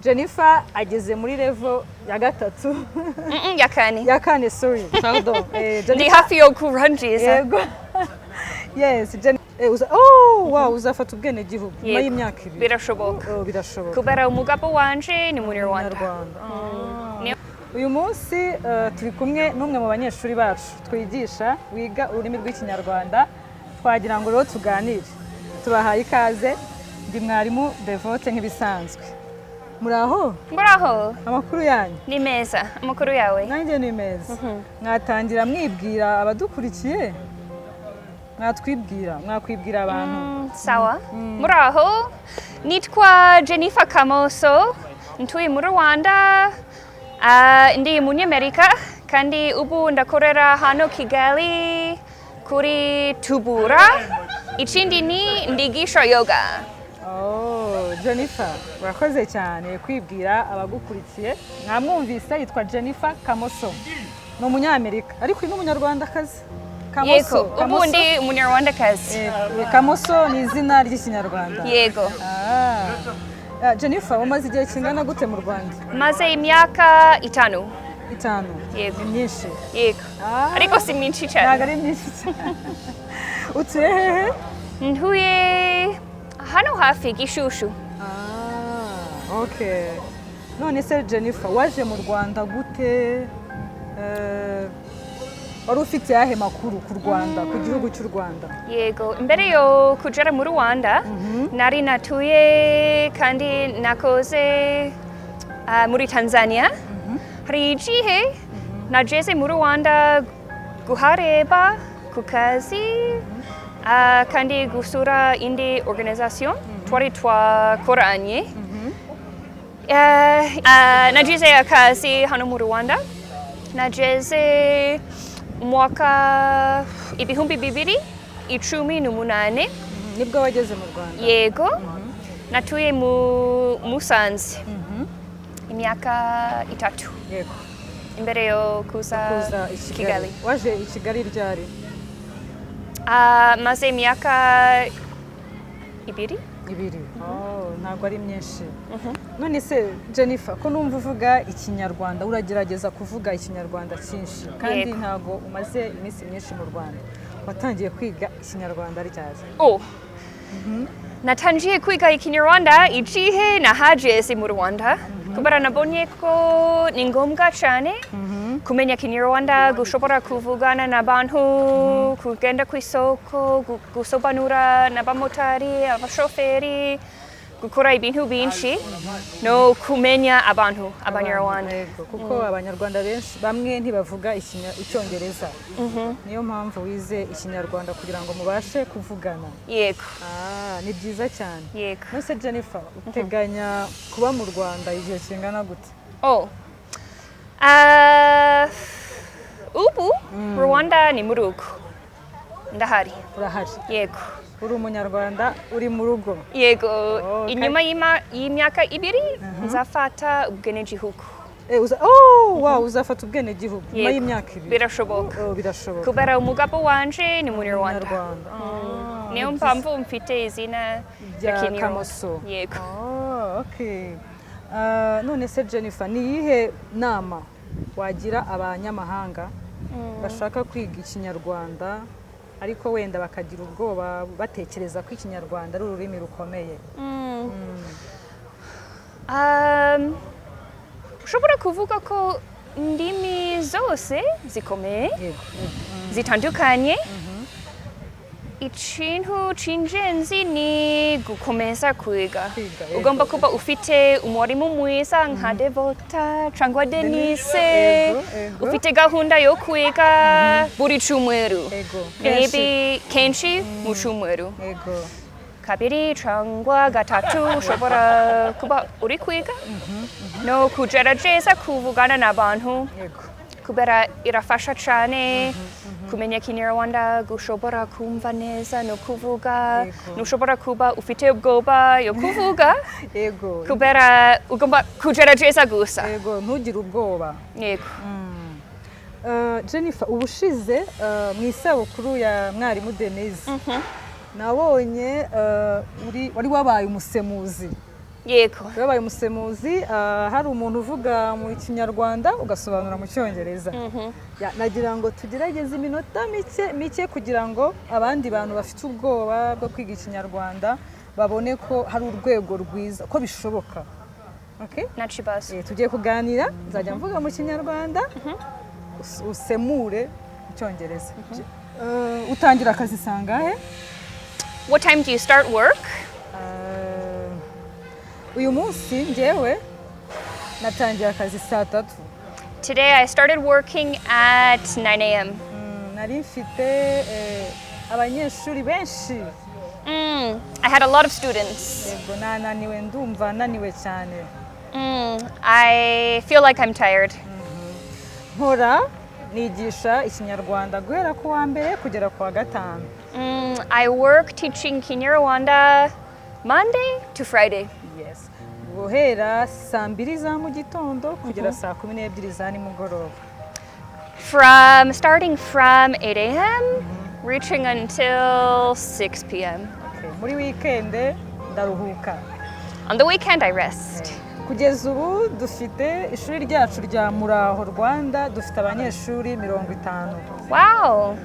Jennifer ageze muri level ya gatatu. Ya kane. Ya kane, sorry, pardon. Ndi Jennifer hafi yo kurangiza. Yego, yes. Oh wow, uzafata ubwenegihugu nyuma Yego. y'imyaka 2? Birashoboka. Oh, birashoboka. Kubera umugabo wanje ni Umunyarwanda. Umunyarwanda. Uyu munsi turi kumwe n'umwe mu banyeshuri bacu twigisha wiga ururimi rw'Ikinyarwanda. Twagira ngo rero tuganire. Tubahaye ikaze. Ndi mwarimu Devote nk'ibisanzwe. Muraho? Muraho. Amakuru yanyu? Ni meza. Amakuru yawe? Nanjye ni meza. Mwatangira mwibwira abadukurikiye, mwatwibwira, mwakwibwira abantu. Sawa. Muraho. Nitwa Jennifer Kamoso. Ntuye mu Rwanda. Ndi Umunyamerika kandi ubu ndakorera hano Kigali kuri Tubura. Ikindi ni ndigisha yoga. Oh, Jennifer, urakoze cyane kwibwira abagukurikiye. Mwamwumvise, yitwa Jennifer Kamoso. Ni Umunyamerika ariko uyu ni Umunyarwandakazi. Yego, ubu Kamoso. ndi Umunyarwandakazi. Kamoso ni izina ry'Ikinyarwanda. Yego. Ah. Jennifer, umaze igihe kingana gute mu Rwanda? Maze imyaka 5. 5? Yego. Ni myinshi. Yego. Ah. Ariko si myinshi cyane. Ntabwo ari myinshi cyane. Utuye hehe? Ntuye hano hafi Gishushu. Ah, okay. None se Jennifer, waje mu Rwanda gute? Wari ufite ayahe makuru ku Rwanda, ku gihugu cy'u Rwanda? Yego, imbere yo kugera mu Rwanda nari natuye kandi nakoze muri Tanzania. Hari igihe nageze mu Rwanda guhareba ku kazi kandi gusura indi organisation twari twakoranye. Nagize akazi hano mu Rwanda. Nageze umwaka 2018. Nibwo wageze mu Rwanda? Yego. Natuye mu Musanze imyaka 3 imbere yo kuza Kuza i Kigali. Kigali. Waje i Kigali ryari? Maze imyaka 2. 2. Oh, ntabwo ari myinshi. None se Jennifer, ko numva uvuga Ikinyarwanda, uragerageza kuvuga Ikinyarwanda cyinshi kandi ntabwo umaze iminsi myinshi mu Rwanda, watangiye kwiga Ikinyarwanda ryari? Oh. Natangiye kwiga Ikinyarwanda igihe nahageze mu Rwanda kubera nabonye ko ni ngombwa cyane kumenya Ikinyarwanda, gushobora kuvugana n'abantu, kugenda ku isoko, gusobanura n'abamotari, abashoferi, gukora ibintu byinshi no kumenya abantu, Abanyarwanda. Yego, kuko Abanyarwanda benshi bamwe ntibavuga Icyongereza, niyo mpamvu wize Ikinyarwanda kugira ngo mubashe kuvugana. Yego. Ah, ni byiza cyane. Yego. None se Jennifer, uteganya kuba mu Rwanda igihe kingana gute? Oh. Ubu Rwanda ni mu rugo. Ndahari. Urahari? Yego. Uri Umunyarwanda, uri mu rugo? Yego. Oh, Inyuma y'imyaka 2 nzafata ubwenegihugu. Oh, wow, uzafata ubwenegihugu nyuma Yego. y'imyaka 2? Birashoboka. Oh, birashoboka. Kubera umugabo wanje ni Umunyarwanda. Umunyarwanda. Ah, Niyo mpamvu mfite izina rya Kinyarwanda. Kamoso. Yego. Oh, okay. None se Jennifer, ni iyihe nama wagira abanyamahanga bashaka kwiga Ikinyarwanda ariko wenda bakagira ubwoba, batekereza ko Ikinyarwanda ari ururimi rukomeye? Ushobora kuvuga ko indimi zose zikomeye, zitandukanye. Ikintu cy'ingenzi ni gukomeza kwiga. Kwiga, yego. Ugomba kuba ufite umwarimu mwiza nka Devota cyangwa Denise, Yego, yego. ufite gahunda yo kwiga buri cyumweru, maybe kenshi mu cyumweru, kabiri cyangwa gatatu ushobora kuba uri kwiga no kugerageza kuvugana n'abantu, kubera irafasha cyane kumenya Kinyarwanda, gushobora kumva neza no kuvuga. Ntushobora kuba ufite ubwoba yo kuvuga kubera ugomba kugerageza gusa. Yego, ntugire ubwoba. Yego. Jennifer, ubushize mu isabukuru ya mwarimu Denise nabonye wari wabaye umusemuzi. Yego. Wabaye umusemuzi, hari umuntu uvuga mu Kinyarwanda ugasobanura mu Cyongereza. Ya, nagira ngo tugerageze iminota mike mike kugira ngo abandi bantu bafite ubwoba bwo kwiga Ikinyarwanda babone ko hari urwego rwiza, ko bishoboka. Okay? Nta kibazo. Tugiye kuganira, nzajya mvuga mu Kinyarwanda, usemure mu Cyongereza. Utangira akazi sangahe? What time do you start work? Uyu munsi njyewe natangiye akazi saa 3. Today I started working at 9 a.m. Nari mfite abanyeshuri benshi. I had a lot of students. Yego, nananiwe, ndumva naniwe cyane. I feel like I'm tired. Nkora nigisha Ikinyarwanda guhera ku wa mbere kugera ku wa gatanu. I work teaching Kinyarwanda Monday to Friday. Yes, guhera saa 2 za mu gitondo kugera saa 12 za nimugoroba. From starting from 8 a.m., reaching until 6 p.m. Okay. Muri wikende ndaruhuka. On the weekend, I rest. Kugeza ubu dufite ishuri ryacu rya Muraho Rwanda, dufite abanyeshuri 50. Wow.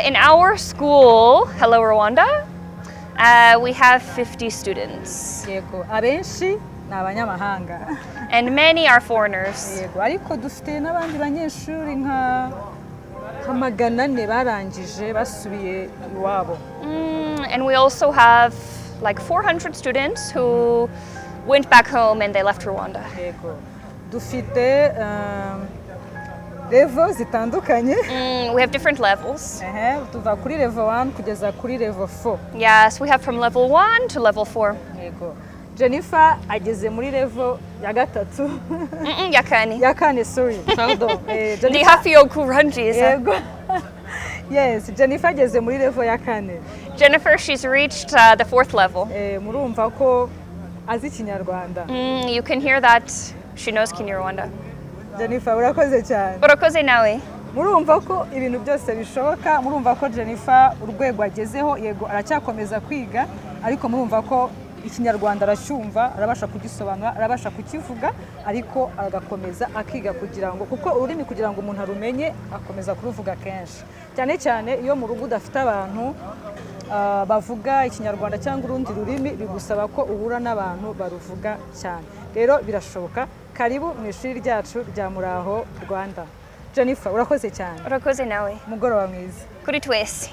In our school, Hello Rwanda, we have 50 students, Yego, abenshi ni abanyamahanga. And many are foreigners. Yego, ariko dufite n'abandi banyeshuri nka 400 barangije basubiye iwabo. And we also have like 400 students who went back home and they left Rwanda. Yego, dufite level zitandukanye. We have different levels. Ehe, tuva kuri level 1 kugeza kuri level 4. Yes, we have from level 1 to level 4. Yego, Jennifer ageze muri level ya gatatu. Ya kane. Ya kane, sorry, pardon. Ndi Jennifer hafi yo kurangiza. Yego, yes, Jennifer ageze muri level ya kane. Jennifer, she's reached the fourth level. Murumva ko azi Ikinyarwanda. You can hear that she knows Kinyarwanda. Jennifer, urakoze cyane. Urakoze nawe. Murumva ko ibintu byose bishoboka. Murumva ko Jennifer urwego agezeho, yego aracyakomeza kwiga, ariko murumva ko Ikinyarwanda aracyumva, arabasha kugisobanura, arabasha kukivuga, ariko agakomeza akiga kugira ngo, kuko ururimi kugira ngo umuntu arumenye akomeza kuruvuga kenshi, cyane cyane iyo mu rugo udafite abantu bavuga Ikinyarwanda cyangwa urundi rurimi, bigusaba ko uhura n'abantu baruvuga cyane. Rero birashoboka. Karibu mu ishuri ryacu rya Muraho Rwanda. Jennifer, urakoze cyane. Urakoze nawe. Umugoroba mwiza. Kuri twese.